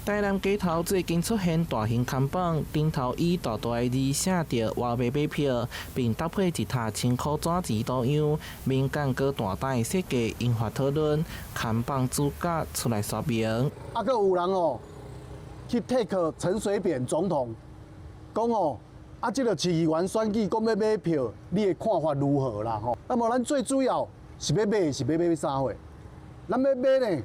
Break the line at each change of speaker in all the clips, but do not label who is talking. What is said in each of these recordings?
台南街頭最近出現大型看板，頂頭以大大的字寫著“我欲買票”，並搭配一疊千箍紙錢圖樣，敏感閣大膽設計引發討論。看板主角出來說明。
啊，閣有人哦，去 tag 陳水扁總統，講哦，啊，這個市議員選舉講欲買票，你的看法如何啦？吼，那麼咱最主要是欲買，是欲買啥貨？咱欲買呢？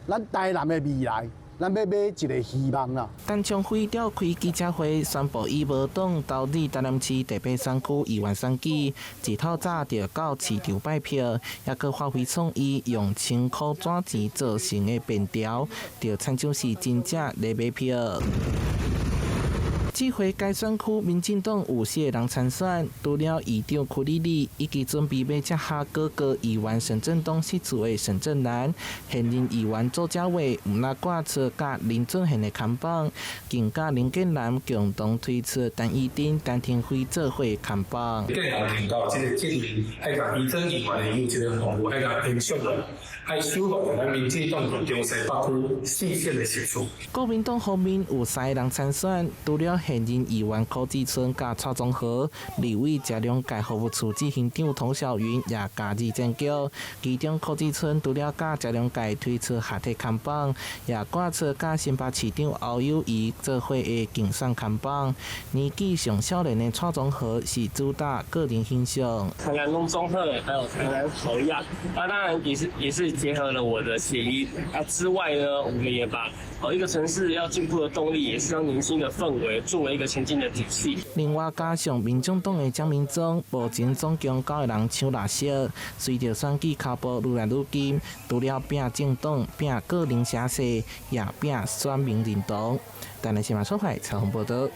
咱台南的未來。咱欲買一个希望啦。
陳長輝召開記者會，宣布以無黨投入台南市第八選區議員選舉，一透早就到市場拜票，抑閣發揮創意，用千箍紙錢做成的便條，就親像是真正咧買票。這回該選區民進黨有四个人參選，除了議長柯立理以及準備欲接下哥哥議員沈振東失厝的沈振南，現任議員周家偉毋但掛出佮林俊憲的看板，更佮林建南共同推出陳怡貞、陳亭妃做伙看板。
建南聽到這个責任，愛共伊做議員的有一个服務，愛共延續落，愛守護咱民進黨中西北區四縣的席次。
國民黨方面有三个人參選，除了現任議員柯志春佮蔡宗和，立委食糧界服務處執行長童小雲也加入戰局。其中柯志春除了佮食糧界推出合體看板，也掛出佮新北市長侯友宜做伙的競選看板。年紀上少年的蔡宗和是主打個人形象。
台南攏總好，還有台南好樣，啊，當然也是結合了我的諧音啊之外呢，我們也把一個城市要進步的動力，也是讓年輕的氛圍作為一個前進的底氣。
另外，加上民眾黨的蔣明宗，目前總共九個人搶垃圾，隨著選舉跤步愈來愈近，除了拼政黨、拼個人聲勢，也拼選民認同。台南新聞採訪報導。